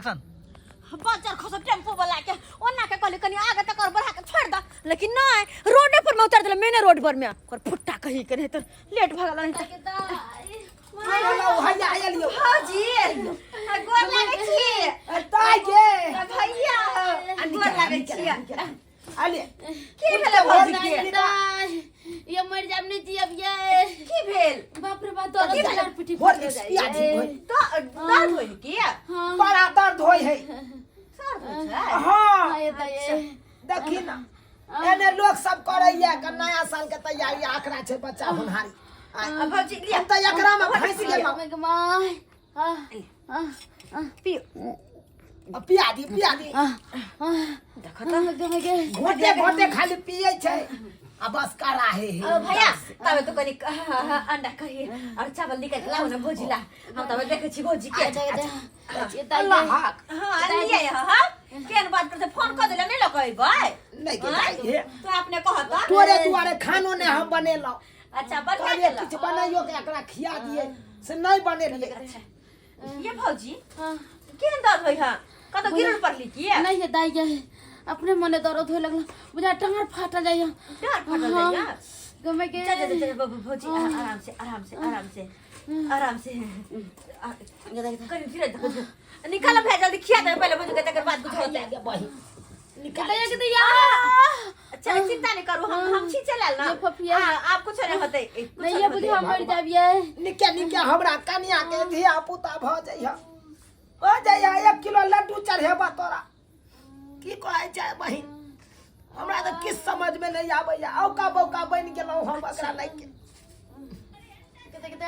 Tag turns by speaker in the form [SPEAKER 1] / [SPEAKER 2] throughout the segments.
[SPEAKER 1] बच्चा खसो टेम्पू वाला के ओना के कहली कनी आगे तक और बढ़ा के छोड़ द, लेकिन नहीं, रोडे पर में उतार देले, मेन रोड पर में। ओकर फुट्टा कही के नहीं तो लेट भगल नहीं तो।
[SPEAKER 2] हेलो भैया, आयल यो।
[SPEAKER 1] भौजी, गोर लागै छी।
[SPEAKER 2] ताई के।
[SPEAKER 1] भैया, गोर लागै छी।
[SPEAKER 2] अले।
[SPEAKER 1] की भेलै भौजी के?
[SPEAKER 3] ये मर जाब नहीं जियब ये।
[SPEAKER 1] की भेल?
[SPEAKER 3] बाप रे बाप, दर्द
[SPEAKER 1] की भेल?
[SPEAKER 3] से पिटी
[SPEAKER 2] भोर
[SPEAKER 3] फट
[SPEAKER 2] के
[SPEAKER 3] जाइ
[SPEAKER 2] पिया ठीक होय।
[SPEAKER 1] तो दर्द होइ की?
[SPEAKER 3] हाँ।
[SPEAKER 2] बड़ा दर्द होय है।
[SPEAKER 1] दर्द होइ छै?
[SPEAKER 2] हाँ।
[SPEAKER 3] हाँ, ये तो ये।
[SPEAKER 2] देखी ना, एने लोग सब करैया के नया साल के तैयारी, आकरा छै बच्चा होनहारी।
[SPEAKER 1] आ भौजी लिया।
[SPEAKER 2] हम तऽ एकरा में फंसि गेलहुँ।
[SPEAKER 3] मैं माय आ आ आ।
[SPEAKER 1] पियो।
[SPEAKER 2] पिया दी, पिया दी।
[SPEAKER 3] आ आ।
[SPEAKER 1] देखो तो।
[SPEAKER 3] गे
[SPEAKER 2] घोटे घोटे खाली पिए छै आ बस कराहे है।
[SPEAKER 1] ओ भैया, तबे तो कनी अंडा कही और चावल निकाल के लाओ ना भौजी ला, हम तबे देखै छी भौजी के।
[SPEAKER 3] ये तो
[SPEAKER 2] अल्लाह
[SPEAKER 3] ये
[SPEAKER 2] हक।
[SPEAKER 1] हाँ, लिए हाँ, केहन बात करते, फोन कर देले नहीं लगैबै।
[SPEAKER 2] नहीं के दाई हे।
[SPEAKER 1] तो अपने कहत
[SPEAKER 2] तोरे दुआरे खानो ने हम बनेलहुँ।
[SPEAKER 1] अच्छा, बढ़िया
[SPEAKER 2] कहलियै
[SPEAKER 1] केलक।
[SPEAKER 2] किछु बनाइयो के एकरा खिया दियै, से नहीं बनेलियै।
[SPEAKER 1] अच्छा ये भौजी,
[SPEAKER 3] हाँ।
[SPEAKER 1] केहन दर्द होइ है? कतौ गिरल पड़ली की?
[SPEAKER 3] नहीं ये दाई, ये अपने मने दर्द होए लगल, बुझा टांग फाटल जाइए।
[SPEAKER 1] डाँर फाटल जाइए?
[SPEAKER 3] गमे के।
[SPEAKER 1] जा जा जा जा, भौजी, आराम से, आराम से, आराम से, आराम से। कनी धीरे धीरे निकाल भैया, जल्दी खिया दे पहले भौजी के, तकर बाद कुछ होतै।
[SPEAKER 2] गे बहिन, निकाल।
[SPEAKER 3] दाई के दैया।
[SPEAKER 1] अच्छा, चिंता नहीं करू, हम छींचे लेल ना।
[SPEAKER 3] ये फफिया।
[SPEAKER 1] आप कुछ नहीं होतै, कुछ
[SPEAKER 3] नहीं
[SPEAKER 1] नहीं
[SPEAKER 3] ये बुझा
[SPEAKER 1] होतै।
[SPEAKER 3] मर जाबिए।
[SPEAKER 2] निके निके हमरा कनिया के धिया पुता भऽ जइह, भऽ जइह, 1 किलो लड्डू चढ़ेबा तोरा। की कहै छै बहिन, हमरा तऽ किछु समझमे नहि आबैया, औका बौका बनि गेलहुँ हम एकरा लैके।
[SPEAKER 3] किते किते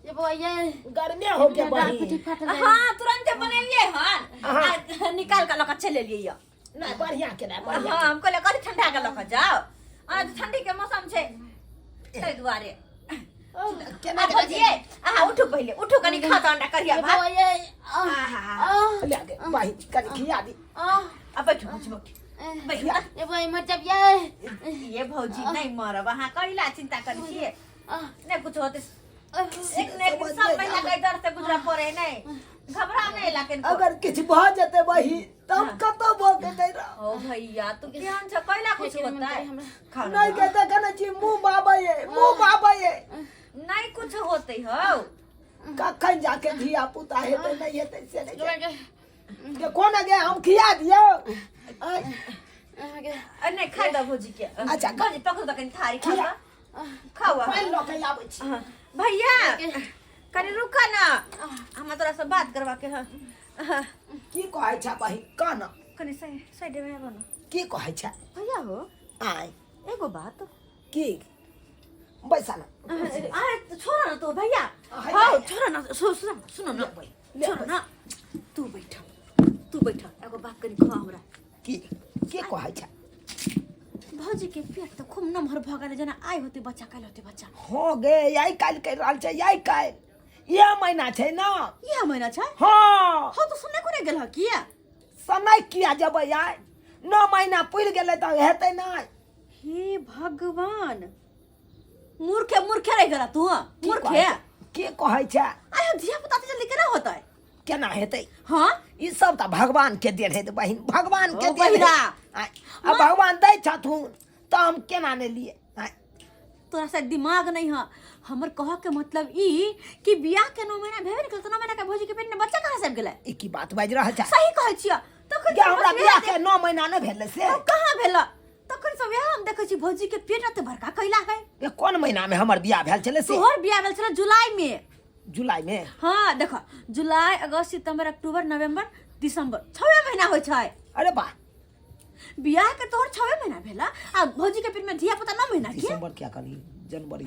[SPEAKER 3] ये बउआ ये।
[SPEAKER 2] गर्मे हो के
[SPEAKER 3] डाँर
[SPEAKER 2] बहिन।
[SPEAKER 3] पिटी फाटल जाइए।
[SPEAKER 1] हाँ, तुरंते बनेलिए हन।
[SPEAKER 2] हाँ।
[SPEAKER 1] आ, निकाल के लऽ के चलि एलियै यऽ।
[SPEAKER 2] नहि, बढ़िया केना, बढ़िया।
[SPEAKER 1] हाँ, हम कहलियै कथी ठंडा के लऽ के जाओ, आज ठंडी के मौसम छै, ताहि दुआरे।
[SPEAKER 2] केना
[SPEAKER 1] आ भौजी, अहाँ उठू, पहिले उठू, कनी खा तऽ अंडा करिया
[SPEAKER 3] ये
[SPEAKER 1] भात।
[SPEAKER 3] बउआ ये आ
[SPEAKER 1] आहा।
[SPEAKER 3] आ
[SPEAKER 2] ले गे बहिन, कनि खिया दी।
[SPEAKER 3] आ।
[SPEAKER 1] आ बैठू भौजी, बैठू, बैठू तऽ।
[SPEAKER 3] ये बउआ मर जाबिए।
[SPEAKER 1] ये भौजी, नहीं मरब अहाँ, कैला चिंता करै छियै?
[SPEAKER 3] आ।
[SPEAKER 1] नहीं कुछ होते, एक ने एक दिन सब महिला के दर्द से गुजरा पड़े, नहीं घबरा नहीं लाके।
[SPEAKER 2] अगर किछु भऽ जेतै बहिन, तब
[SPEAKER 1] हाँ।
[SPEAKER 2] कतौ भऽ जेतै रह।
[SPEAKER 1] ओ भैया, तू केहन छ? कैला कुछ होता है? खाओ ना।
[SPEAKER 2] नहि के देखै छी, मुँह बाबैये, मुँह बाबैये।
[SPEAKER 1] नहीं कुछ होते हो।
[SPEAKER 2] कखन जाके धिया पुता हेतै, नहि हेतै से नहि जानि। देखो ने गे, हम खिया दियौ आँय।
[SPEAKER 1] नहीं, खा दो भौजी के।
[SPEAKER 2] अच्छा,
[SPEAKER 1] भौजी, पकड़ो तो कनी थारी, खा खाओ।
[SPEAKER 2] पानि लऽ के आबै छी।
[SPEAKER 1] हाँ। भैया, कनी रुका ना, हमरा तोरा से बात करवा के है। हाँ।
[SPEAKER 2] की कहै छै बहिन, कह न।
[SPEAKER 1] कनी साइड में आबो ना।
[SPEAKER 2] की कहै छै?
[SPEAKER 1] भैया हो।
[SPEAKER 2] आँय।
[SPEAKER 1] एगो बात।
[SPEAKER 2] की? बैसा न।
[SPEAKER 1] अरे छोड़ो ना तू भैया।
[SPEAKER 2] हाँ,
[SPEAKER 1] हाँ, छोड़ो ना, सुनो, सुनो ना।
[SPEAKER 2] ले।
[SPEAKER 1] छोड़ो ना, तू बैठ, तू बैठ, एगो बात कनी कह हमरा।
[SPEAKER 2] की की कहै छै?
[SPEAKER 1] भौजी के पेट तऽ खूब नमहर भऽ गेलै, जेना आइ होते बच्चा, काल्हि होते बच्चा।
[SPEAKER 2] हो गे, आइ काल्हि कहि रहल छै, आइ काल्हि इएह महीना छै ने।
[SPEAKER 1] इएह महीना छै?
[SPEAKER 2] हँ।
[SPEAKER 1] हँ, तऽ सुनने कोने गेल हँ किया?
[SPEAKER 2] समय किया जेबै आइ? 9 महीना पुरि गेलै तऽ हेतै नहि?
[SPEAKER 1] हे भगवान, मूर्खे मूर्खे रहि गेला तू।
[SPEAKER 2] की
[SPEAKER 1] मूर्खे।
[SPEAKER 2] कहै छै? की कहै छै?
[SPEAKER 1] आइ धिया पुता तऽ जल्दी केना होतै?
[SPEAKER 2] केना हेतै?
[SPEAKER 1] हँ।
[SPEAKER 2] ई सब तऽ भगवान के देन हेतै बहिन, भगवान के
[SPEAKER 1] ओ
[SPEAKER 2] देन है।
[SPEAKER 1] बहिरा।
[SPEAKER 2] आँय, आ भगवान दै छथुन तऽ हम केना नहि लिए? आँय।
[SPEAKER 1] तोरा से दिमाग नहीं है। हमर कह के मतलब ई कि बियाह के 9 महीना भेबे नहीं कल, 9 महीना के भौजी के पेट में बच्चा कहाँ से आबि गेलै?
[SPEAKER 2] ई की बात बाजि रहल छै?
[SPEAKER 1] सही कहै छियै तखन।
[SPEAKER 2] गे, हमरा बियाह के 9 महीना नहि भेलै से?
[SPEAKER 1] कहाँ भेल? तखन से वएह हम देखै छी, भौजी के पेट एते बड़का कैला है।
[SPEAKER 2] ये कोन महीना में हमर बियाह भेल छलै से?
[SPEAKER 1] तोहर बियाह भेल छलै जुलाई में।
[SPEAKER 2] जुलाई में?
[SPEAKER 1] हाँ, देखो, जुलाई, अगस्त, सितंबर, अक्टूबर, नवंबर, दिसंबर, 6 महीना होइ छै।
[SPEAKER 2] अरे वाह।
[SPEAKER 1] बियाह के तोहर 6 महीना भेला आ भौजी के पेट में धिया पुता 9 महीना के।
[SPEAKER 2] दिसंबर क्या करी, जनवरी।